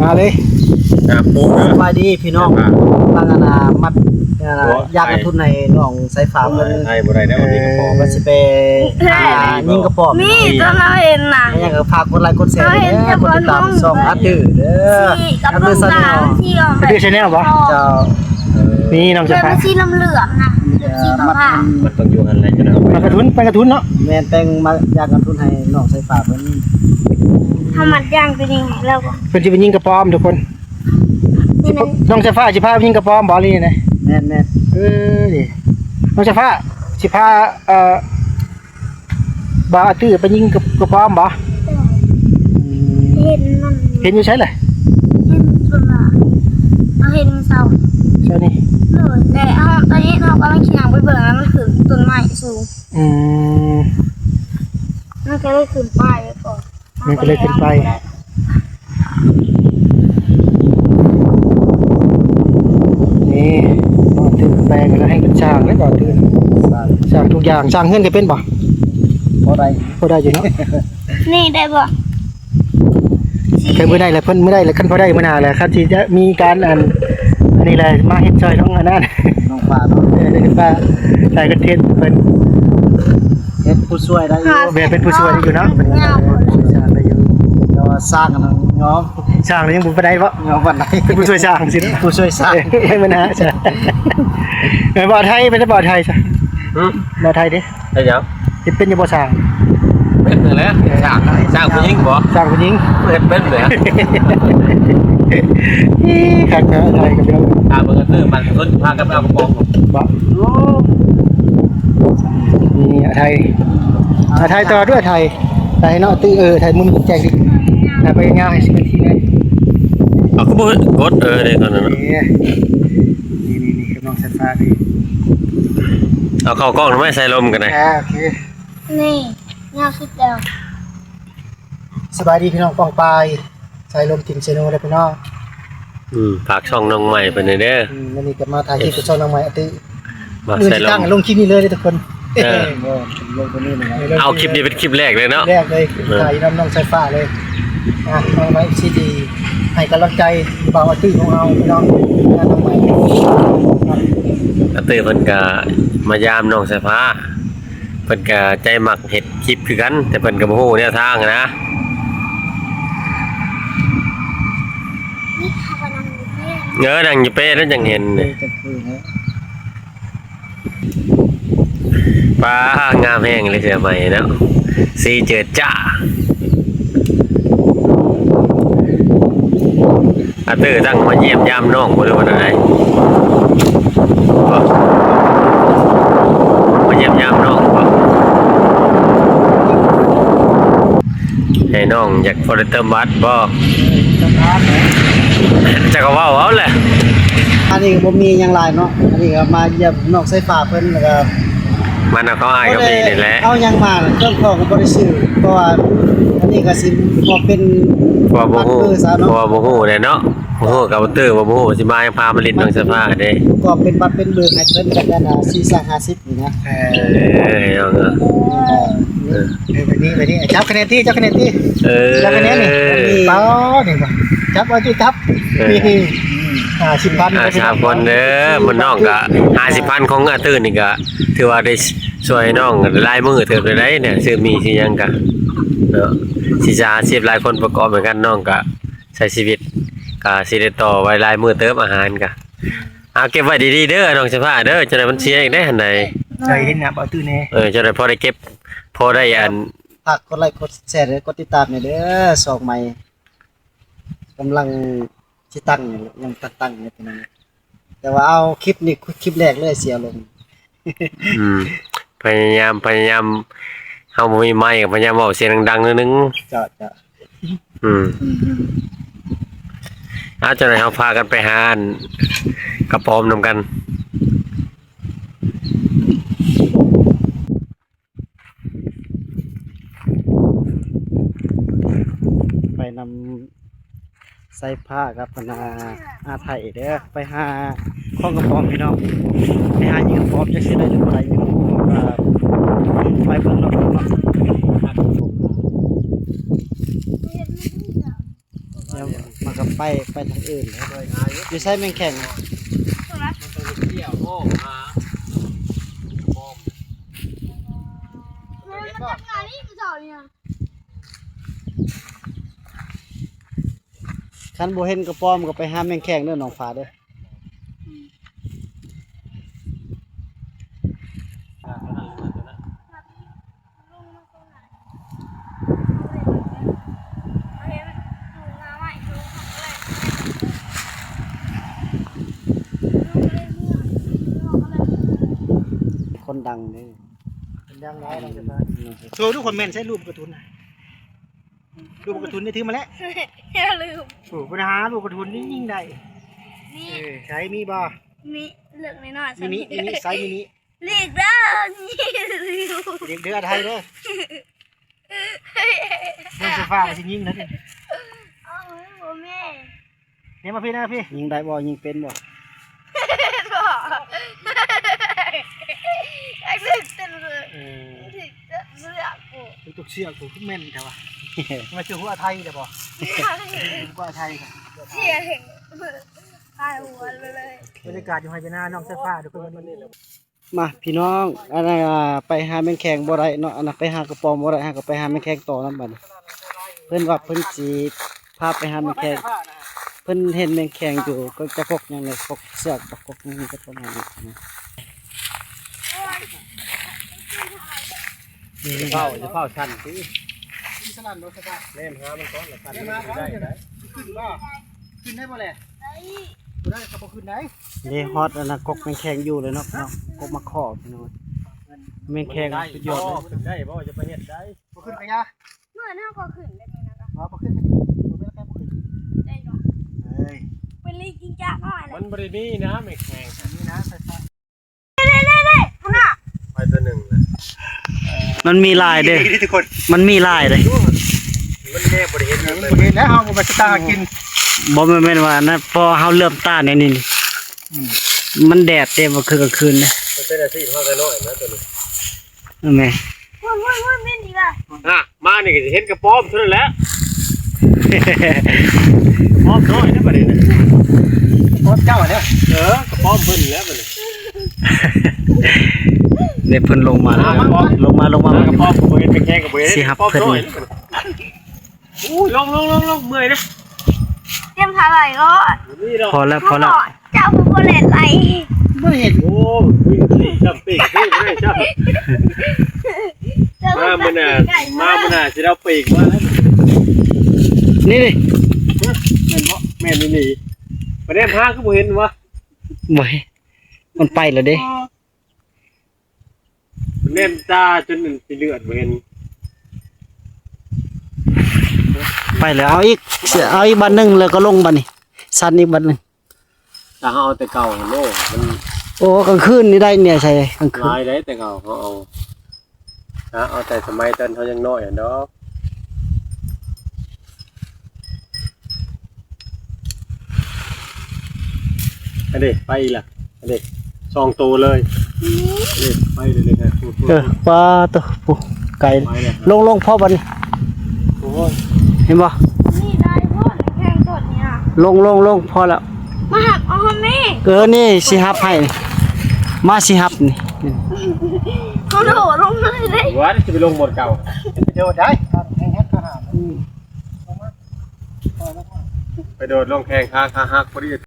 ມາເລີຍ ອ່າ ປູກເດີ ສະບາຍດີພີ່ນ້ອງ ອ່າ ກຳລັງ ອັນນ່າ ມັດ ອ່າ ໂອ້ຍ ຢາກກະທຸນໃຫ້ນ້ອງສາຍຟ້າເພິ່ນ ໄທບໍ່ໄດ້ແລ້ວ ເອີ ວ່າຊິໄປຫາຍິງກະປອມ ນີ້ຕອນເຮົາເຫັນນະ ຍັງກະຝາກກົດໄລກົດແຊເດີ ກົດຕິດຕາມຊ່ອງອາຕື້ເດີ ອາຕື້ແຊນແນວ ອາຕື້ແຊນແນວບໍ່ ເຈົ້າ ນີ້ນ້ອງຈະພາ ມັນສີເຫຼືອງໆນະ ແບບສີຟ້າ ມັນຕ້ອງຢູ່ຫັ້ນແຫຼະ ມັນກະທຸນ ແປງກະທຸນເນາະ ແມ່ນ ແປງມາຢາກກະທຸນໃຫ້ນ້ອງສາຍຟ້າເພິ່ນ ເຮົາມັດຢາງໂຕນີ້ແລ້ວ ເພິ່ນຊິໄປຍິງກະປອມທຸກຄົນ ນີ້ແມ່ນ ນ້ອງສາຍຟ້າຊິພາໄປຍິງກະປອມບໍ່ ນີ້ນະ ແມ່ນໆ ເອີ ນີ້ ນ້ອງສາຍຟ້າຊິພາ ເອີ ບ່າວອາຕື້ໄປຍິງກະ ກະປອມບໍ່ ເຫັນມັນ ເຫັນຢູ່ໃສລະ ເຫັນສ່ວນວ່າ ເຮົາເຫັນມື້ເຊົ້າ ເຊົ້ານີ້ ໂດຍ ແຕ່ເຮົາ ຕອນນີ້ເຮົາກຳລັງຊິຍ່າງໄປເບິ່ງ ແລ້ວມັນຂຶ້ນຕົ້ນໄມ້ສູງ ອືມ ມັນກະເລີຍຂຶ້ນໄປກ່ອນ ມັນກະເລີຍຂຶ້ນໄປ ນີ້ ບ່າວອາຕື້ແປງແລ້ວໃຫ້ເພິ່ນສ້າງເດ້ ບ່າວອາຕື້ ສ້າງ ສ້າງທຸກຢ່າງ ສ້າງເຮືອນກະເປັນບໍ່ ພໍໄດ້ ພໍໄດ້ຢູ່ເນາະ ນີ້ໄດ້ບໍ່ ຄັນມື້ໃດລະ ເພິ່ນມື້ໃດລະ ຄັນພໍໄດ້ມື້ໜ້າລະ ຄັນຊິຈະມີການ ອັນ ອັນນີ້ລະ ມາເຮັດຊ່ອຍນ້ອງ ອັນນັ້ນ ນ້ອງຟ້າເນາະ ເອີ ນ້ອງຟ້າ ໄດ້ຄອນເທັນເພິ່ນ ເຮັດຜູ້ຊ່ວຍໄດ້ຢູ່ ແມ່ນເປັນຜູ້ຊ່ວຍໄດ້ຢູ່ເນາະ ຍາວ ຊ່ວຍສ້າງໄດ້ຢູ່ ແຕ່ວ່າສ້າງອັນນັ້ນຍອມ ສ້າງແລ້ວຍັງບໍ່ປານໃດບໍ່ ຍັງບໍ່ປານໃດ ເປັນຜູ້ຊ່ວຍສ້າງຊີ້ເນາະ ຜູ້ຊ່ວຍສ້າງ ເອີ ມັນຫາ ແມ່ນບໍ່ໄທ ເປັນບໍ່ໄທຊະ ຫື ບໍ່ໄທເດ້ ເຮັດຫຍັງ ເຮັດເປັນຢູ່ບໍ່ຊ່າງ ເປັນຫັ້ນແຫຼະ ຊ່າງ ຊ່າງຜູ້ຍິງບໍ່ ຊ່າງຜູ້ຍິງ ເຮັດເປັນແຫຼະ ຄັກເນາະ ໄທກັບເຮົາ ຖ້າເບິ່ງກະເຕີບາງຄົນພາກັນໄປເອົາກະປອມ ບໍ່ ໂອ້ ນີ້ອາໄທ ອາໄທຕໍ່ດ້ວຍໄທ ໄທເນາະ ຕື້ ເອີ ໄທ ມຸມແຈກດິ ໄທໄປຍາວໃຫ້ສິບນາທີເລີຍ ເອົາ ຄືບໍ່ກົດ ເອີ ເດ້ ຕອນນັ້ນນະ ນີ້ ນີ້ ນີ້ ກຳລັງໄຟຟ້ານີ້ ເອົາເຂົ້າກ້ອງນຳໄມ້ໃສ່ລົມກັນນະ ອ່າ ໂອເຄ ນີ້ ຍາວສຸດແລ້ວ ສະບາຍດີພີ່ນ້ອງປ້ອງປາຍ ສາຍລົມທີມເຊໂນເດີພີ່ນ້ອງ ອືມ ຝາກຊ່ອງນ້ອງໃໝ່ເພິ່ນແດ່ເດີ ອືມ ມື້ນີ້ກະມາຖ່າຍຄລິບກັບຊ່ອງນ້ອງໃໝ່ ອາຕິ ມື້ນີ້ຕັ້ງລົງຄລິບນີ້ເລີຍເດີທຸກຄົນ ເອີ ລົງຕົວນີ້ເລີຍ ເອົາຄລິບນີ້ເປັນຄລິບແລກເລີຍເນາະ ແລກເລີຍ ເອີ ຖ່າຍນຳນ້ອງສາຍຟ້າເລີຍ ອ່ະ ນ້ອງໃໝ່ ເອັຟຊີ ທີ່ໃຫ້ກຳລັງໃຈບ່າວອາຕິຂອງເຮົາພີ່ນ້ອງ ງານນ້ອງໃໝ່ ອາຕິເພິ່ນກະມາຢາມນ້ອງສາຍຟ້າ ເພິ່ນກະໃຈມັກເຮັດຄລິບຄືກັນ ແຕ່ເພິ່ນກະບໍ່ຮູ້ແນວທາງຫັ້ນນະ ເອີ ນັ່ງຢູ່ເປ້ນັ້ນຈັ່ງເຫັນ ປ້າ ງາມແຮງເລີຍເສື້ອໃໝ່ເນາະ ສີເຈີດຈ້າ ອາເຕີຕັ້ງມາຢ້ຽມຢາມນ້ອງບໍ່ ຫຼືວ່າແນວໃດ ມາຢ້ຽມຢາມນ້ອງບໍ່ ໃຫ້ນ້ອງຢາກພໍໄດ້ເຕີມບັດບໍ່ ເອີ ເຕີມບັດ ເຈົ້າກະເວົ້າເອົາແຫຼະ ອັນນີ້ກະບໍ່ມີຫຍັງຫຼາຍເນາະ ອັນນີ້ກະມາຢ້ຽມນ້ອງສາຍຟ້າເພິ່ນ ແລ້ວກະ ມານຳເຂົາອ້າຍກັບພີ່ນີ້ແຫຼະ ເອົາຫຍັງມາ ເຄື່ອງຂອງກະບໍ່ໄດ້ຊື້ ເພາະວ່າອັນນີ້ກະຊິບໍ່ເປັນ ເພາະວ່າບໍ່ຮູ້ ບັດເບີຊະເນາະ ເພາະວ່າບໍ່ຮູ້ແຫຼະເນາະ ບໍ່ຮູ້ກະບໍ່ຕື່ ບໍ່ຮູ້ຊິມາຫຍັງ ພາມາຫຼິ້ນນ້ອງສາຍຟ້າເດ້ ກະເປັນບັດເປັນເບີໃຫ້ເພິ່ນກະແມ່ນສີ່ຮ້ອຍຫ້າສິບນີ້ນະ ເອີ ເອີ ເອີ ເອີ ເອີ ແບບນີ້ ແບບນີ້ ຈັບຄະແນນຕິ ຈັບຄະແນນຕິ ເອີ ຈັບຄະແນນນີ້ ເອີ ເອົານີ້ ຈັບເອົາຕິ ຈັບ ເອີ ນີ້ ຫ້າສິບພັນ ອ່າ ສາມຄົນເດີ ໝູ່ນ້ອງກະຫ້າສິບພັນ ຂອງອາຕື່ນນີ້ກະ ຖືວ່າໄດ້ຊ່ວຍນ້ອງຫຼາຍມື້ເຕີບແລ້ວໃດ໋ ຊື້ໝີ່ຊື້ຫຍັງກະເນາະ ສີ່ສິບຫ້າສິບ ຫຼາຍຄົນປະກອບໃຫ້ກັນ ນ້ອງກະໃຊ້ຊີວິດ ກະຊິໄດ້ຕໍ່ໄວ້ຫຼາຍມື້ເຕີບ ອາຫານກະ ເອົາເກັບໄວ້ດີໆເດີ ນ້ອງສາຍຟ້າເດີ ຈັ່ງໃດມັນເສຍອີກເດ້ຫັ້ນໃດ ໃສ່ເຫັນໜ້າເບົາຕື້ແດ່ ເອີ ຈັ່ງໃດພໍໄດ້ເກັບ ພໍໄດ້ອັນ ຝາກກົດໄລກົດແຊເດີ ກົດຕິດຕາມແດ່ເດີ ຊ່ອງໃໝ່ ກຳລັງ ຊິຕັ້ງ ຍັງຕັ້ງໆຢູ່ພີ່ນ້ອງ ແຕ່ວ່າເອົາຄລິບນີ້ຄລິບແລກເລີຍ ເສຍລົມ ອືມ ພະຍາຍາມ ພະຍາຍາມ ເຮົາບໍ່ມີໄມກະພະຍາຍາມເວົ້າສຽງດັງໆໜ້ອຍໜຶ່ງ ເຈົ້າ ເຈົ້າ ອືມ ອືມ ເອົາ ຈັ່ງໃດເຮົາພາກັນໄປຫາອັນກະປອມນຳກັນ. ໄປນຳສາຍຟ້າກັບອັນນ່າ ອາໄທເດີ ໄປຫາຂອງກະປອມພີ່ນ້ອງ ໄປຫາຍິງກະປອມ ຈັກຊິໄດ້ຫຼືບໍ່ໄດ້ ໄປເບິ່ງເນາະ ເນາະ. ມັນກໍໄປ ໄປທາງອື່ນ. ຢູ່ໃສແມງແຄງ? ຄັນບໍ່ເຫັນກະປອມກໍໄປຫາແມງແຄງເດີ ນ້ອງຟ້າເດີ. ຄົນດັງເດ້ ຄົນດັງຫຼາຍ. ໂຊດູຄອມເມັນໃສ່ຮູບກາຕູນນະ. ລູກກະທຸນໄດ້ຖືມາແລ້ວ. ຢ່າລືມ. ໂອ້ ບັນຫາລູກກະທຸນນີ້ຍິງໄດ້. ນີ້ ເອີ ໃສ ມີບໍ່? ມີ ເລືອກນ້ອຍໆ ມີນິ ມີນິ ໃສ ມີນິ. ຫຼີກເດີ ຫຼີກເດີ ອາໄທເດີ. ເບິ່ງໂຊຟາຊິຍິງນະ. ໂອ້ຍ ບໍ່ແມ່ນ. ນີ້ມາພີ້ ມາພີ້. ຍິງໄດ້ບໍ່? ຍິງເປັນບໍ່? ບໍ່ ໄອ້ເລື່ອງເຕັມເລີຍ. ເອີ ຖືກເລືອກກູ ຖືກທຸກເຊືອກກູ. ຄືແມ່ນແທ້ວະ. ມາເຈີຫົວໄທໄດ້ບໍ່? ຫົວໄທ ເຊຍ ຕາຍຫົວເລີຍ. ບັນຍາກາດຢູ່ໄຮ່ຢູ່ນາ ນ້ອງສາຍຟ້າທຸກຄົນ. ມາພີ່ນ້ອງ ອັນນັ້ນ ອ່າ ໄປຫາແມງແຄງບໍ່ໄດ້ເນາະ ອັນນັ້ນໄປຫາກະປອມບໍ່ໄດ້ ຫາກໍໄປຫາແມງແຄງຕໍ່ນຳບັດນີ້. ເພິ່ນວ່າເພິ່ນຊິພາໄປຫາແມງແຄງ ເພິ່ນເຫັນແມງແຄງຢູ່ ກໍຈະກົກຫຍັງເລີຍ ກົກເຊືອກບໍ່ ກົກຫຍັງ ຈະປະມານນີ້ນະ. ຢ່າຟ້າວ ຢ່າຟ້າວສັ່ນຕິ ແນມຫາມັນກ່ອນລະ ສັ່ນ ໄດ້ ຂຶ້ນບໍ່? ຂຶ້ນໄດ້ບໍ່ແລະ? ໄດ້ ບໍ່ໄດ້ກໍບໍ່ຂຶ້ນໄດ້. ນີ້ຮອດອັນນັ້ນ ກົກແມງແຄງຢູ່ເລີຍເນາະ ເນາະ ກົກມາຂໍພີ່ນ້ອງ. ແມງແຄງສຸດຍອດເລີຍ. ຂຶ້ນໄດ້ບໍ່? ຢ່າໄປເຮັດໄດ້ ບໍ່ຂຶ້ນກະຢ່າ. ເມື່ອນັ້ນກໍຂຶ້ນໄດ້ແມ່ນະ ບໍ່ ບໍ່ຂຶ້ນ ບໍ່ເປັນກະບໍ່ຂຶ້ນ ໄດ້ເນາະ. ເອີຍ ເປັນລີກິນຈາກໜ້ອຍລະ ມັນບໍ່ໄດ້ມີນະ ແມງແຄງ ມີນະ ໄຟຟ້າ ເດ້ໆໆ ພຸ້ນນະ ໄປຕົວໜຶ່ງນະ. ມັນມີຫຼາຍເດ້ ມັນມີຫຼາຍເດ້. ມັນແນມບໍ່ໄດ້ເຫັນ ມັນບໍ່ເຫັນແລ້ວ ເຮົາບໍ່ໄປສະຕາຫາກິນ. ບໍ່ແມ່ນ ແມ່ນວ່ານະ ພໍເຮົາເຫຼື້ອມຕາແນວນີ້ ອືມ ມັນແດດເດ້ ບໍ່ຄືກາງຄືນເດ້. ມັນເປັນອາຊີບເຮົາແຕ່ນ້ອຍນະຕົວນີ້. ແມ່ນ ໂອ້ຍໆໆ ແມ່ນອີກລະ. ອ່ະ ມານີ້ກໍຊິເຫັນກະປອມເທົ່ານັ້ນແຫຼະ. ກະປອມນ້ອຍເດ້ບັດນີ້ນະ ກະປອມເຈົ້າເດ້. ເອີ ກະປອມເພິ່ນແຫຼະບັດນີ້. ເດ້ ເພິ່ນລົງມາແລ້ວ ມາ ລົງມາ ລົງມາ ກະປອມກໍບໍ່ເຫັນ ແມງແຄງກໍບໍ່ເຫັນ ຊິຮັບເພິ່ນ. ໂອ້ຍ ລົງໆໆໆ ເມື່ອຍນະ. ຕຽມຜ້າໄຫຼກໍ ບໍ່ມີດອກ ພໍແລ້ວ ພໍແລ້ວ. ເຈົ້າຄືບໍ່ແລ່ນໄຫຼ ບໍ່ເຫັນ. ໂອ້ຍ ວິນຕີຈຳປີກຄືບໍ່ໄດ້ຈ້ຳ. ມາມື້ໜ້າ ມາມື້ໜ້າຊິເອົາປີກມາ. ນີ້ ນີ້ ແມ່ນບໍ່? ແມ່ນອີ່ຫຼີ. ໄປແນມຫາຄືບໍ່ເຫັນວະ? ບໍ່ເຫັນ ມັນໄປແລ້ວເດ້. ແນມຕາຈົນຊິເລືອດບໍ່ເຫັນ. ໄປແລ້ວ ເອົາອີກ ເອົາອີກບາດໜຶ່ງ ແລ້ວກໍລົງບາດນີ້ ສັ່ນອີກບາດໜຶ່ງ. ຖ້າເຮົາເອົາແຕ່ເກົ່າຫັ້ນເນາະ ມັນ ໂອ້ ກາງຄືນນີ້ໄດ້ເນຍ ໃສ່ກາງຄືນ ຫຼາຍໄດ໋. ແຕ່ເກົ່າເຮົາເອົາ ເອົາແຕ່ສະໄໝຕອນເຮົາຍັງນ້ອຍຫັ້ນດອກ. ອັນນີ້ໄປອີກລະ ອັນນີ້ສອງໂຕເລີຍ. ນີ້ໄປເລີຍນະ. ເອີ ປາໂຕ ໄກ ໄປແລ້ວ ລົງໆ ພໍບັດນີ້. ໂອ້ຍ ເຫັນບໍ່? ນີ້ໄດ້ບໍ່ ແຂ່ງຕົວນີ້ນະ. ລົງໆໆ ພໍແລ້ວ. ມາຮັບເອົາຫັ້ນແມ່. ເອີ ນີ້ຊິຮັບໃຫ້ນີ້ ມາຊິຮັບນີ້. ເຂົາໂດດລົງມາເລີຍເດ້. ວ່າຊິໄປລົງບ່ອນເກົ່າ ໄປໂດດໄດ້. ອືມ ໄປໂດດລົງແຂ່ງຂາ ຂາຫັກພໍດີ. ມາ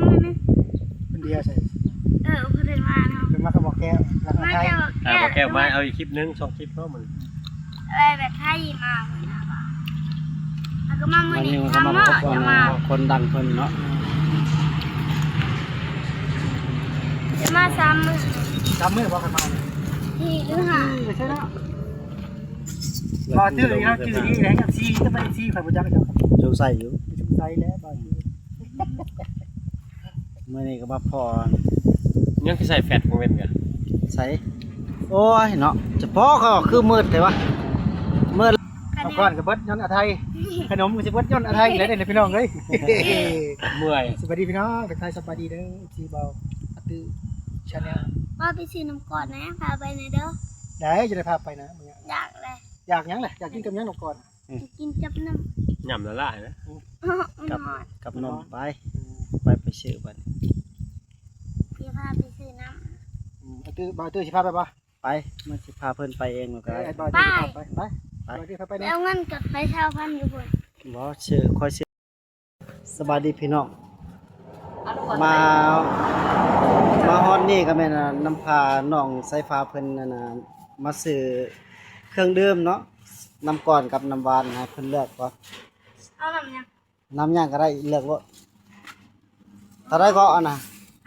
ມື້ໜຶ່ງ ຄົນດຽວໃສ? ເອີ ເພິ່ນມາເນາະ ເພິ່ນມາກັບໝໍແກ້ວ ແລ້ວກໍ ມາ ໄທ ກັບໝໍແກ້ວ. ອ່າ ໝໍແກ້ວມາ ເອົາອີກຄລິບໜຶ່ງ ສອງຄລິບເນາະມື້ນີ້. ເອີ ແບບໄທມາມື້ນັ້ນ ແລ້ວກໍມາມື້ນີ້ ມາຢູ່ ທຳເນາະ ມາ ຈະມາ ຄົນດັງເພິ່ນເນາະ ຈະມາສາມມື້ ສາມມື້ບໍ່? ຄັນມາ ສີ່ຫຼືຫ້າ ໄປໃສເນາະ. ບໍ່ ຈື່ອີກແລ້ວ ຈື່ອີກແລ້ວ ເອັຟຊີ ຈະໄປ ເອັຟຊີ ຂ້ອຍບໍ່ຈັກ ສົງໄສຢູ່ ສົງໄສແລ້ວ ບໍ່ ມື້ນີ້ກໍມາພໍ້ ຍັງຄືໃສ່ແຟດກັງເວັນກະໃສ່. ໂອ້ຍເນາະ ສະເພາະກໍຄືມືດແທ້ວະ ມືດ. ເອົາກ່ອນກໍເບິດຍ້ອນອາໄທ ຂະໜົມກໍຊິເບິດຍ້ອນອາໄທອີກແລ້ວເດ້ພີ່ນ້ອງເອີຍ. ເມື່ອຍ. ສະບາຍດີພີ່ນ້ອງ ທັກທາຍສະບາຍດີເດີ ເອັຟຊີ ບ່າວອາຕື້ Channel. ວ່າໄປຊື້ນ້ຳກ້ອນແດ່ ພາໄປແດ່ເດີ. ໄດ້ ຈະໄດ້ພາໄປນະ. ຢາກແຫຼະ. ຢາກຫຍັງແຫຼະ? ຢາກກິນກັບຫຍັງນ້ຳກ້ອນ? ອືມ ກິນກັບນ້ຳ ຫຍ້ຳລະລາຍນະ ກັບ ກັບນົມໄປ ໄປ ໄປຊື້ບັດນີ້ ຊິພາໄປຊື້ນ້ຳ ອືມ ບ່າວຕື້ ບ່າວຕື້ຊິພາໄປບໍ່? ໄປ ມັນຊິພາເພິ່ນໄປເອງມັນກໍໄດ້ ເອີ ບ່າວຕື້ຊິພາໄປ ໄປ ໄປ ບ່າວຕື້ພາໄປແດ່ ເອົາເງິນກັບໄປຊາວພັນຢູ່ພຸ້ນ ບໍ່ ຊື້ ຂ້ອຍຊື້ ສະບາຍດີພີ່ນ້ອງ ມາ ມາຮອດນີ້ກໍແມ່ນ ອາ ນຳພານ້ອງສາຍຟ້າເພິ່ນ ອັນນ່າ ມາຊື້ເຄື່ອງດື່ມເນາະ ນ້ຳກ້ອນກັບນ້ຳຫວານ ໃຫ້ເພິ່ນເລືອກກ່ອນ ເອົານ້ຳຫຍັງ? ນ້ຳຫຍັງກໍໄດ້ ເລືອກໂລດ ເທົ່າໃດກໍອັນນ່າ?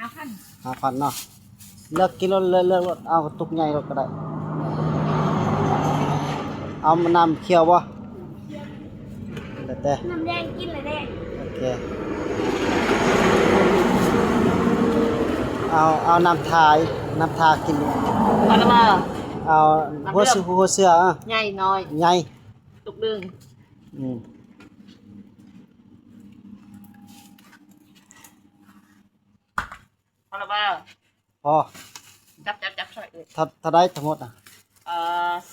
ຫ້າພັນ ຫ້າພັນເນາະ ເລືອກກິນໂລດ ເລືອກ ເລືອກໂລດ ເອົາຕຸກໃຫຍ່ໂລດກໍໄດ້ ເອົານ້ຳຂຽວບໍ່? ແລ້ວແຕ່ ນ້ຳແດງກິນແລ້ວເດ້ ໂອເຄ ເອົາ ເອົານ້ຳທາຍ ນ້ຳທາກິນ ເອົາ ຫົວເສືອ ຫົວເສືອ ເອີ ໃຫຍ່ນ້ອຍ ໃຫຍ່ ຕຸກໜຶ່ງ ອືມ ພໍລະບໍ່? ພໍ ຈັບ ຈັບ ຈັບຊ່ອຍເອີຍ ເທົ່າ ເທົ່າໃດທັງໝົດນະ? ເອີ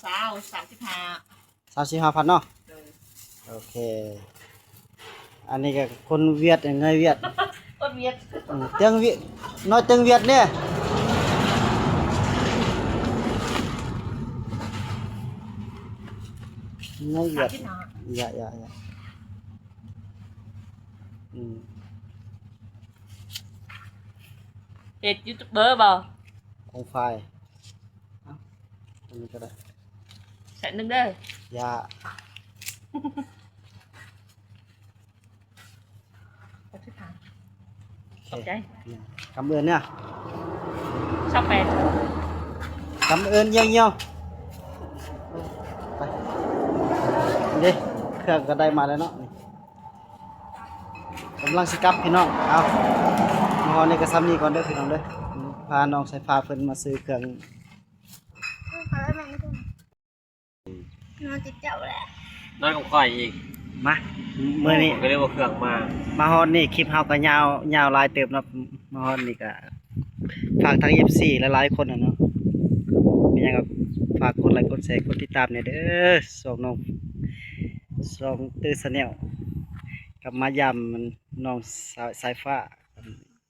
ຊາວ ສາມສິບຫ້າ ສາມສິບຫ້າພັນເນາະ ໂດຍ ໂອເຄ ອັນນີ້ກໍຄົນຫວຽດ ເງິນຫວຽດ ຄົນຫວຽດ ອືມ ເຕີງຫວຽດ ນ້ອຍເຕີງຫວຽດເດ້ ເງິນຫວຽດ ສາມສິບຫ້າ ຢ່າ ຢ່າ ຢ່າ ອືມ ເຮັດຢູທູບເບີບໍ່? ຂອງຝ່າຍ ເອົ້າ ອັນນີ້ກໍໄດ້ ແສນໜຶ່ງເດີ ຢ່າ ຂອບໃຈ ກຳເອີ້ນເນາະ ຊາວແປດ ກຳເອີ້ນຍຽວໆ ໄປ ເດ້ ເຄື່ອງກໍໄດ້ມາແລ້ວເນາະ ກຳລັງຊິກັບພີ່ນ້ອງ ເອົາ ມາຮອດນີ້ກໍຊ່ຳນີ້ກ່ອນເດີພີ່ນ້ອງເດີ ພານ້ອງສາຍຟ້າເພິ່ນມາຊື້ເຄື່ອງ ນອນຕິດເຈົ້າແຫຼະ ນອນກັບຂ້ອຍອີກ ມາ ມື້ນີ້ ຂ້ອຍກໍເລີຍເອົາເຄື່ອງມາ ມາຮອດນີ້ຄລິບເຮົາກໍຍາວ ຍາວຫຼາຍເຕີບເນາະ ມາຮອດນີ້ກໍ ຝາກທາງເອັຟຊີຫຼາຍໆຄົນນະເນາະ ມີຫຍັງກໍຝາກກົດໄລກົດແຊກົດຕິດຕາມແດ່ເດີ ຊ່ອງນ້ອງ ຊ່ອງຕື້ຊາແນລ ກັບມາຢາມນ້ອງສາຍ ສາຍຟ້າ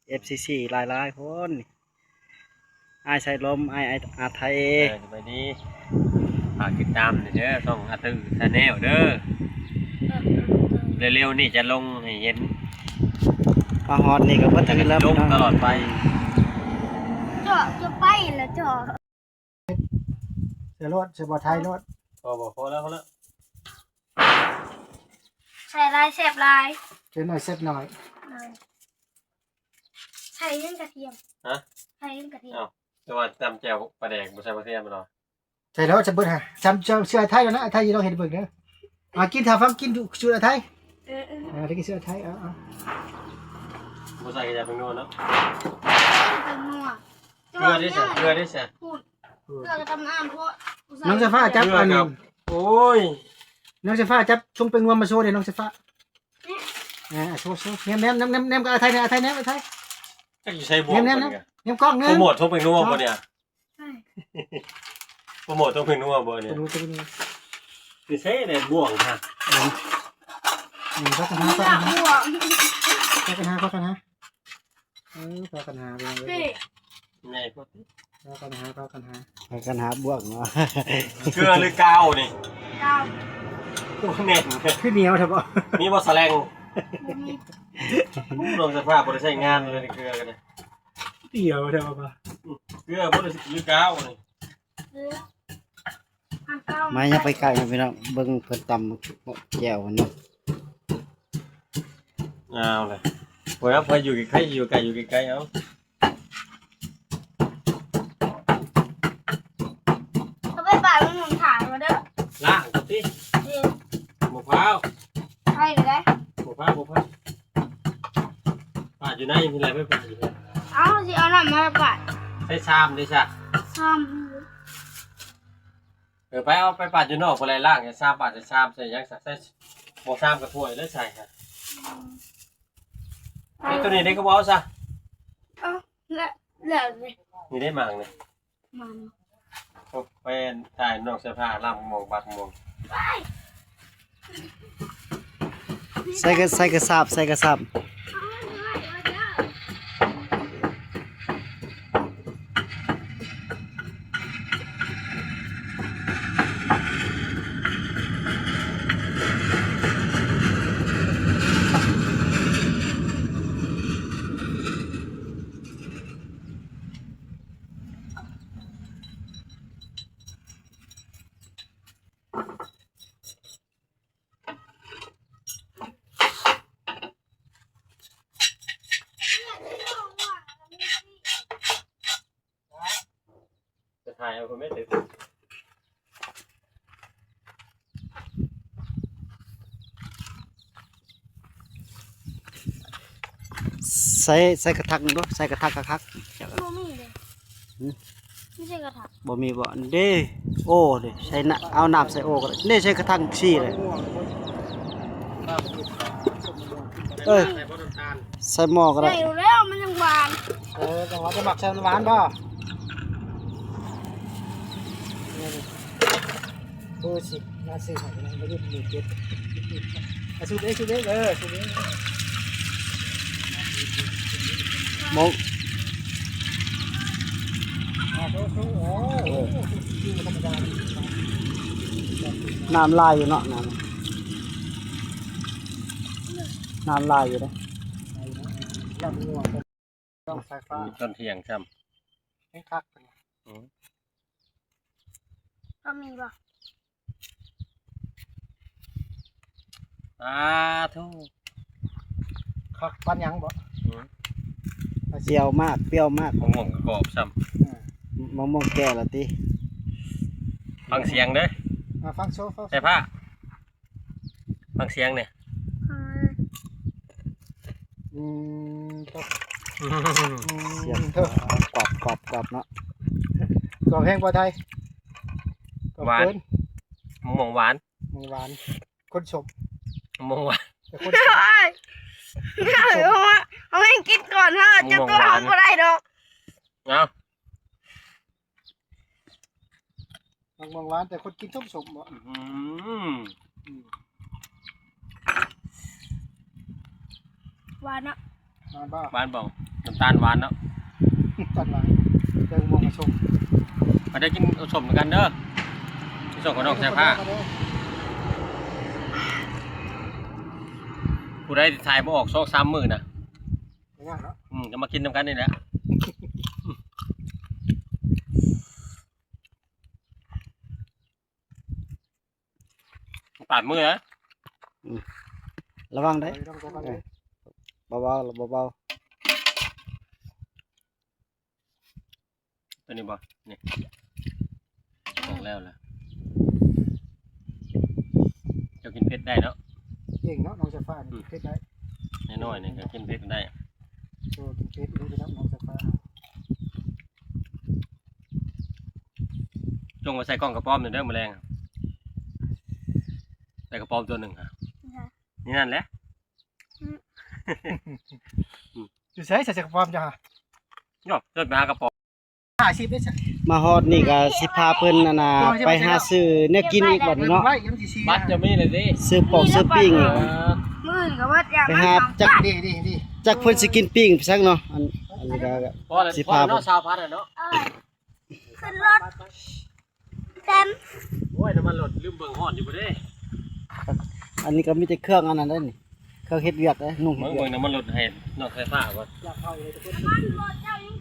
ເອັຟຊີຫຼາຍໆຄົນ ອ້າຍສາຍລົມ ອ້າຍ ອາໄທ ເອີ ສະບາຍດີ ຝາກຕິດຕາມແດ່ເດີ ຊ່ອງອາຕື້ຊາແນລເດີ ເອີ ເລັວໆນີ້ຈະລົງໃຫ້ເຫັນ ມາຮອດນີ້ກໍບໍ່ຖືກແລ້ວ ລົງຕະຫຼອດໄປ ເຈາະ ຈະໄປແລ້ວເຈາະ ໃສ່ໂລດ ໃສ່ບໍ່ໄທໂລດ ພໍ ພໍ ພໍແລ້ວ ພໍແລ້ວ ໃສ່ຫຼາຍແຊບຫຼາຍ ໃສ່ໜ້ອຍແຊບໜ້ອຍ ເອີ ໃສ່ເປັນກະທຽມ ຮະ ໃສ່ເປັນກະທຽມ ເອົ້າ ແຕ່ວ່າຕຳແຈ່ວປາແດກບໍ່ໃສ່ກະທຽມແມ່ນບໍ່? ໃສ່ແລ້ວຈະເບິດຫາ ຈຳ ຈຳເສື້ອໄທແລ້ວນະ ໄທຊິລອງເຮັດໃຫ້ເບິ່ງເດີ ອາ ກິນຖ້າຟັງ ກິນສູດໄທ ເອີ ເອີ ເອີ ໄດ້ກິນສູດໄທ ເອົາ ເອົາ ບໍ່ໃສ່ກໍຢ່າໄປນົວເນາະ ແປ້ງແຕງໂມ ເກືອເດ້ຊະ ເກືອເດ້ຊະ ເກືອກໍຕຳນານໂພດ ນ້ອງສາຍຟ້າຈັບອັນ ໂອ້ຍ ນ້ອງສາຍຟ້າຈັບຊົງແປ້ງນົວມາໂຊເດ້ ນ້ອງສາຍຟ້າ ເອີ ໂຊ ໂຊ ແນມ ແນມ ແນມ ແນມ ກັບອາໄທແດ່ ອາໄທແນມ ອາໄທ ຈັກຢູ່ໃສບວກ ແນມ ແນມ ເພິ່ນກະ ແນມກ້ອງ ໂປຣໂມດຊົງແປ້ງນົວບໍ່ນີ້ ໂປຣໂມດຊົງແປ້ງນົວບໍ່ນີ້ ບໍ່ຮູ້ ບໍ່ຮູ້ ຢູ່ໃສແດ່ບວກ ອືມ ພາກັນຫາ ພາກັນຫາ ພາກັນຫາ ພາກັນຫາ ເອີ ພາກັນຫາ ພີ່ນ້ອງເອີຍ ໃຫຍ່ໂພດ ພາກັນຫາ ພາກັນຫາ ພາກັນຫາບວກເນາະ ເກືອຫຼືກາວນີ້ ກາວ ໂອ້ ແໜ້ນ ຄືໜຽວແທ້ບໍ່ ມີບໍ່ສະແລງ ບໍ່ມີ ໂອ້ ນ້ອງສາຍຟ້າບໍ່ໄດ້ໃຊ້ງານເລີຍເກືອກໍໄດ້ ໜຽວແທ້ບໍ່ ອືມ ເກືອບໍ່ໄດ້ ຫຼືກາວນີ້ ເກືອ ມາ ຢ່າໄປໃກ້ນະພີ່ນ້ອງ ເບິ່ງເພິ່ນຕຳແຈ່ວຫັ້ນນະ ເອົາແຫຼະ ໂອ້ຍ ໃຜຢູ່ໃກ້ ຢູ່ໃກ້ ຢູ່ໃກ້ ເອົາ ເອົາໄປປາດມັນໜຸ່ມຖາມມາເດີ ລ້າງກ່ອນຕິ ເອີ ບໍ່ພາວ ໄປເລີຍ ບໍ່ພາວ ບໍ່ພາວ ປາດຢູ່ໃນ ມີຫຼາຍໄປປາດຢູ່ໃນ ເອົາ ຊິເອົານ້ຳມາປາດ ໃຊ້ຊາມເດ້ຊະ ຊາມ ເອີ ໄປເອົາໄປປາດຢູ່ນອກ ບໍ່ໄດ້ລ້າງ ຊາມປາດ ຊາມໃສ່ຫຍັງຊະ ໃສ່ໝໍ້ຊາມກັບຖ້ວຍເລີຍໃສ່ ອືມ ນີ້ໂຕນີ້ເດ້ ຄືບໍ່ເອົາຊະ ເອົາ ແລ້ວ ແລ້ວນີ້ ນີ້ເດ້ໝາກນີ້ ມັນ ໂອ້ ໄປຖ່າຍນອກເສື້ອຜ້າລຳໝອງບັກໝອງ ໄປ ໃສ່ກະ ໃສ່ກະສາບ ໃສ່ກະສາບ. ຈະຖ່າຍເອົາຄົນແມ່ນ ໃສ່ ໃສ່ກະທັງດູ ໃສ່ກະທັງຄັກໆ. ບໍ່ມີເດ້. ຫຶ? ບໍ່ມີກະທະ. ບໍ່ມີບໍ່? ເດ້ ໂອເດ້ ໃສ່ນະ ເອົານ້ຳໃສ່ໂອກໍໄດ້ເດ້ ໃສ່ກະທັງສີ່ເດ້. ເອີ ໃສ່ໝໍ້ກໍໄດ້. ໃສ່ຢູ່ແລ້ວ ມັນຍັງຫວານ. ເອີ ຈັງຫວະຈະມັກໃສ່ມັນຫວານບໍ່? ເອີ ຊິມາຊື້ໃຫ້ນະ ມາລຸ້ນເກັບ ອາ ສູດເອງ ສູດເອງ ເອີ ສູດເອງ. ໝົກ ອາ ໂອ້ໂຫ ໂອ້ ບໍ່ທຳມະດາ. ນ້ຳຫຼາຍຢູ່ເນາະ ນ້ຳ ນ້ຳຫຼາຍຢູ່ເດ້. ລອງສາຍຟ້າ ມີຕອນທ່ຽງຊ້ຳ ແຮງຄັກ. ອືມ ກໍມີບໍ່? ສາທຸ ຄັກປານຫຍັງບໍ່? ອືມ ປ່ຽວມາກ ປ່ຽວມາກ. ມະມ່ວງກໍກອບຊ້ຳ. ອືມ ມະມ່ວງແກ່ລະຕິ. ຟັງສຽງເດີ້. ອາ ຟັງໂຊ ຟັງໂຊ ໃສ່ຜ້າ. ຟັງສຽງນີ້. ອືມ ອືມ ສຽງກອບ ກອບ ກອບເນາະ. ກອບແຮງບໍ່ໄທ? ກອບ ຫວານ ເກີນ. ມະມ່ວງຫວານ ມະມ່ວງຫວານ. ຄົນສົມ ມະມ່ວງຫວານ ແຕ່ຄົນສົມ. ເອົາ ເອົາໃຫ້ກິນກ່ອນເນາະ. ເຈົ້າຕົວເຮົາບໍ່ໄດ້ດອກ. ເອົາ. ມັກມ່ວງຫວານ ແຕ່ຄົນກິນສົ້ມໆບໍ່? ອືມ ອືມ ຫວານເນາະ. ຫວານບໍ່? ຫວານບໍ່? ນ້ຳຕານຫວານເນາະ. ນ້ຳຕານຫວານ ແຕ່ມ່ວງກໍສົ້ມ. ມາເດີ ກິນສົ້ມນຳກັນເດີ ກິນສົ້ມກັບນ້ອງສາຍຟ້າ. ຜູ້ໃດຖ່າຍບໍ່ອອກສອງສາມມື້ນະ ຍາກເນາະ. ອືມ ກໍມາກິນນຳກັນນີ້ແຫຼະ. ປາດມືນະ. ອືມ ລະວັງເດ້. ເອີ ເບົາໆ ເບົາໆ. ຕົວນີ້ບໍ່? ນີ້ ອອກແລ້ວລະ. ເຈົ້າກິນເຜັດໄດ້ເນາະ. ເກັ່ງເນາະ ນ້ອງສາຍຟ້າ ອືມ ກິນເຜັດໄດ້. ນ້ອຍໆ ນີ້ກໍກິນເຜັດໄດ້. ໂອ້ ກິນເຜັດຢູ່ເດ້ ນ້ອງສາຍຟ້າ. ຈົ່ງມາໃສ່ກ່ອງກະປອມເດີ ມື້ແລງ ໃສ່ກະປອມຕົວໜຶ່ງ. ໃສ່ ນີ້ນັ້ນແຫຼະ. ອືມ ຢູ່ໃສ ໃສ່ກະປອມເຈົ້າຫະ? ເນາະ ເດີນໄປຫາກະປອມ. ຫ້າສິບເດ້. ມາຮອດນີ້ກໍຊິພາເພິ່ນ ອັນນ່າ ໄປຫາຊື້ແນວກິນອີກບັດນີ້ເນາະ. ບັດຈະມີແລ້ວເດ້ ຊື້ປອກຊື້ປີ້ງອີກ. ມື້ອື່ນກໍເບິດ ໄປຫາຈັກ ນີ້ໆໆ ຈັກເພິ່ນຊິກິນປີ້ງໄປຊັ້ນເນາະ. ອັນ ອັນນີ້ກໍ ພໍແລ້ວ ຊິພາ ພໍແລ້ວເນາະ ຊາວພັນແລ້ວເນາະ. ເອີ ຂຶ້ນລົດເຕັມ. ໂອ້ຍ ນ້ຳມັນລົດ ລືມເບິ່ງ ຮ້ອນຢູ່ບໍ່ເດ້. ອັນນີ້ກໍມີແຕ່ເຄື່ອງອັນນັ້ນເດ້ນີ້ ເຄື່ອງເຮັດວຽກເດ້ ນຸ່ງເຮັດວຽກ. ເບິ່ງ ເບິ່ງນ້ຳມັນລົດໃຫ້ນ້ອງສາຍຟ້າກ່ອນ. ນ້ຳມັນລົດເຈົ້າຍັງ